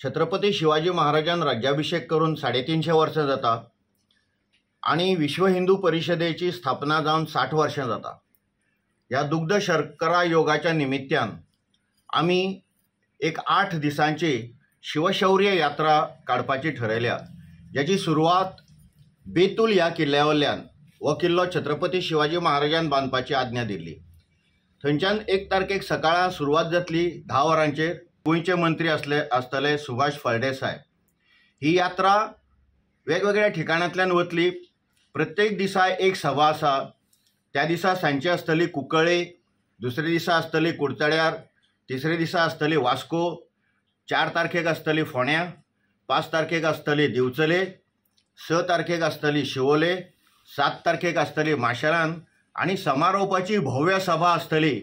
छत्रपती शिवाजी महाराजान राज्याभिशेक करून 350 वर्सां जाता आनी विश्व हिंदू परिशदेची स्थापना जावन 60 वर्सां जाता. ह्या दुग्ध शर्करा योगाच्या निमित्यान आमी एक 8 दिसांची शिवशौर्य यात्रा काडपाची ठरयल्या, ज्याची सुरवात बेतूल ह्या किल्ल्या वयल्यान. हो किल्लो छत्रपती शिवाजी महाराजान बांदपाची आज्ञा दिल्ली. थंयच्यान 1 तारखेक सकाळां सुरवात जातली 10 वरांचेर. गोंयचे मंत्री आसतले सुभाष फळदेसाय. ही यात्रा वेगवेगळ्या ठिकाणांतल्यान वतली. प्रत्येक दिसा एक सभा आसा. त्या दिसा सांजची आसतली कुंकळ्ळे, दुसरे दिसा आसतली कुडचड्यार, तिसरे दिसा आसतली वास्को, 4 तारखेक आसतली फोंड्या, 5 तारखेक आसतली दिवचले, 6 तारखेक आसतली शिवोले, 7 तारखेक आसतली माशेलान आनी समारोपाची भव्य सभा आसतली